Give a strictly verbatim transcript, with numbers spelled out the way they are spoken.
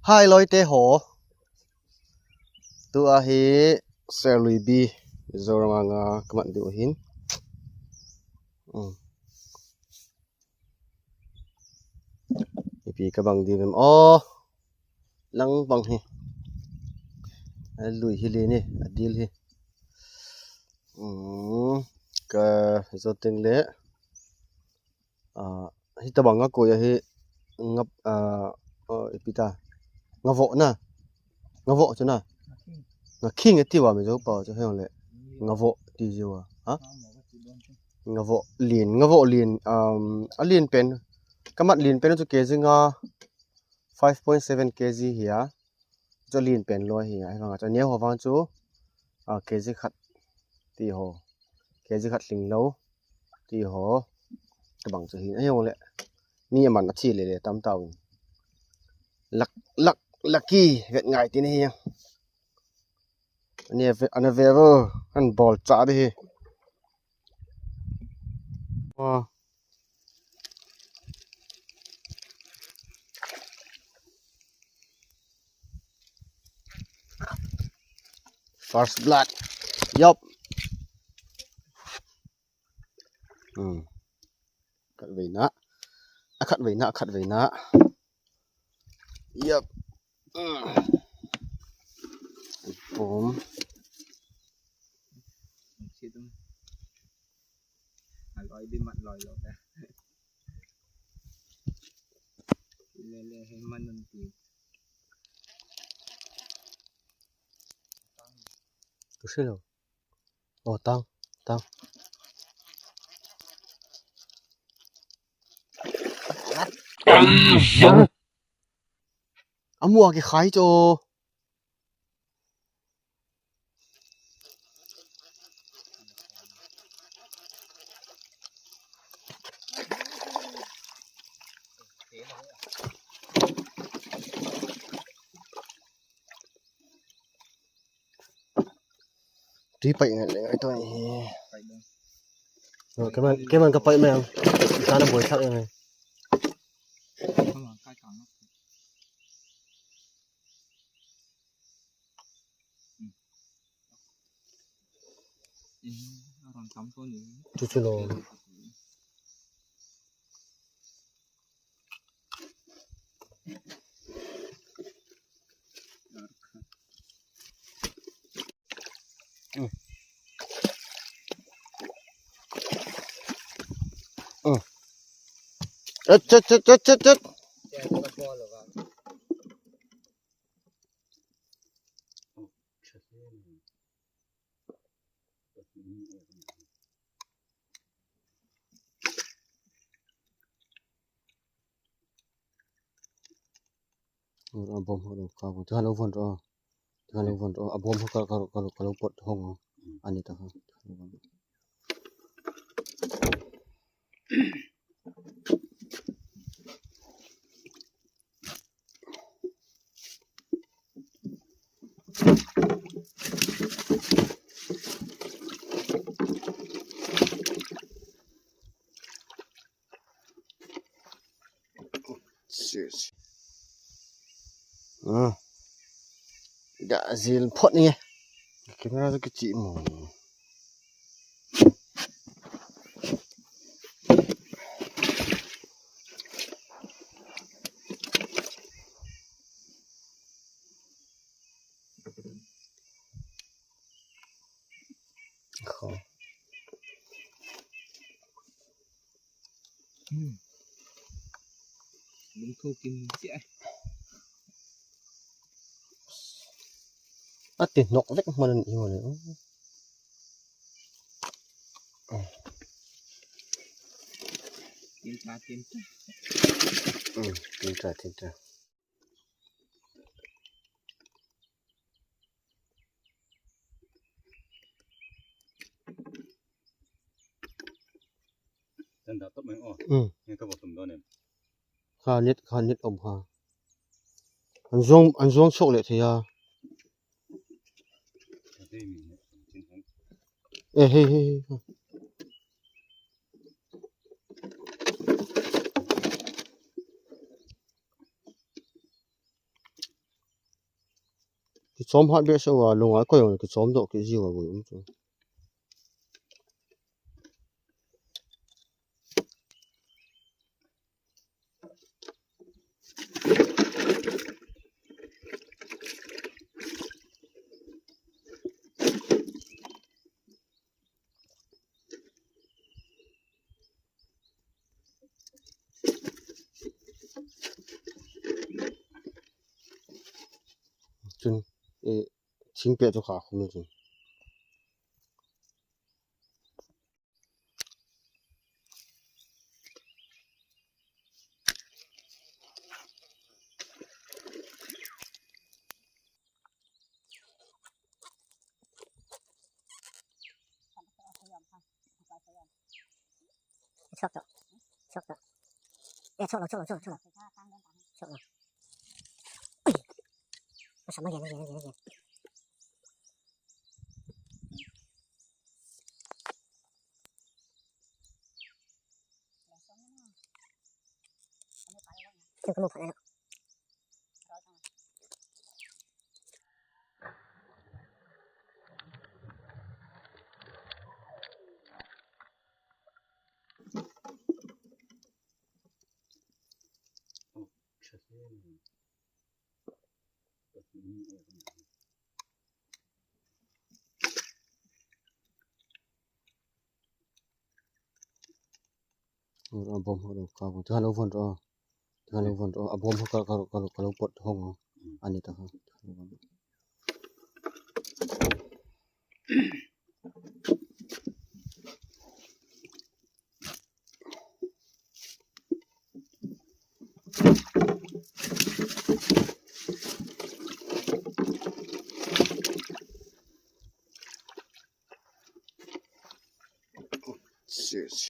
Phai loi te ho. Tu ahi Serlui bi Zoram anga kamat diu hin. Hmm. Ipi kabang diu em. Oh. Lang bang hi. Alui hi le ni, adil hi. Hmm. Ka zo teng le. Ah, hitabang a koi ahi nga, ah, oh, ipi ta. Nga vo na. Nga vo chu na. Nga khing ati va mi zo pa chu heng le. Nga vo ti ji va. Ha? Nga vo lin, nga vo lin, um, a lin pen. Kamat lin pen chu K G nga five point seven K G hi a. Chu lin pen loi hi a. Hivang a chu neo ho vang chu, ah, K G khat ti ho. K G khat lhing lou ti ho. Tabang chu hin. Ahi le. Mi aman athi le le tam tau in. Lak, lak, laki vet ngai ti ni hi. Ani ve, ani ve vo. An bol cha di hi. Wow. First blood. Yup. Hmm. Khat veina. A khat veina, a khat veina. Yup. Hmm. Boom. Aloi di mat loi lo da. Le le he manun ti. Tu silo. Oh, tang, tang. Amu a kikhai cho. Tui pai ngai le ngai to hi. Pai dong. Ro, keman, keman ka pai mai ang. Sana boi thak ngai. Keman kai kang. Hmm. Hmm, arang tam to ni. Chu chu lo. Ach, ach, ach, ach, ach, ach. A bom ho lo ka bom. Tha lo von ro. Tha lo von ro. A bom ho ka, ka, ka, ka lo pot hong. Ani ta ha. Serious. Ah. Dah zil phot ni. Camera tu kecil mo. Kho. Hmm. Lung thu kin sia. Ati nok vek man i mo le. Tin ta, tin ta. Hmm, tin ta, tin ta. Tanda top mai o. Hmm. Ni ka bo tum do ne. Kha nit, kha nit om kha. An jong, an jong sok le thei a. Eh, hey, hey, hey. Kichom hat behseh uva, lunga koi jong kichom doh kit jiuva gui um chu. Chun, eh, thingpet chu kha khum chun. Chok chok. Chok chok. Eh, chok lo, chok lo, chok lo, chok lo. Chok lo. Ui. Masa ma lian, lian, lian, lian. Chok lo, chok lo. Abom ho lo ka bo. Tha lo von ro. Tha lo von ro. Abom ho ka, ka, ka, ka lo pot hong ho. Ani ta ho. Serious.